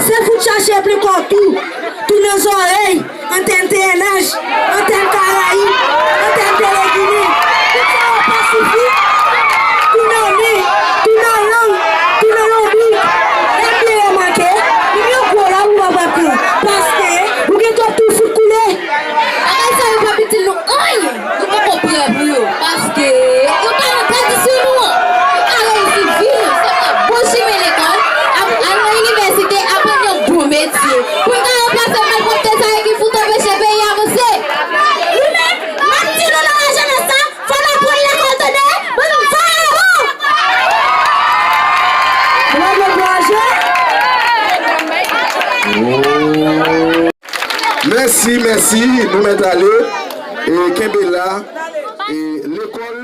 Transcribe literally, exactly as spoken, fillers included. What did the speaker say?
Se fout chache plen kò tou, tou nan zòrèy, antèn T N H, antèn Karayib, antèn Teleginen. Tout sa yo pa sifi tou nan men, tou nan lang, tou nan lonbrik. Epi remake, li gen gwo la ou pa pran. Paske ou gen twòp tou fout koule. Bagay sa yo pa itil nou anyen. Nou poko prè pou yo, paske yo pa nan tradisyon nou an. Yo pa reyisi vi yo, se fè bon chimen lekòl, ap al nan inivèsite, aprann yon bon metye. Pou n ka ranplase malpwòpte sa yo ki fout anpeche peyi a vanse. Nou menm, n ap di nou nan lajenès la, fò n aprann lekòl tande, bann vagabon! Nou pa vle kouraje? Mèsi, mèsi, nou mèt ale. E kenbe la. E lekòl.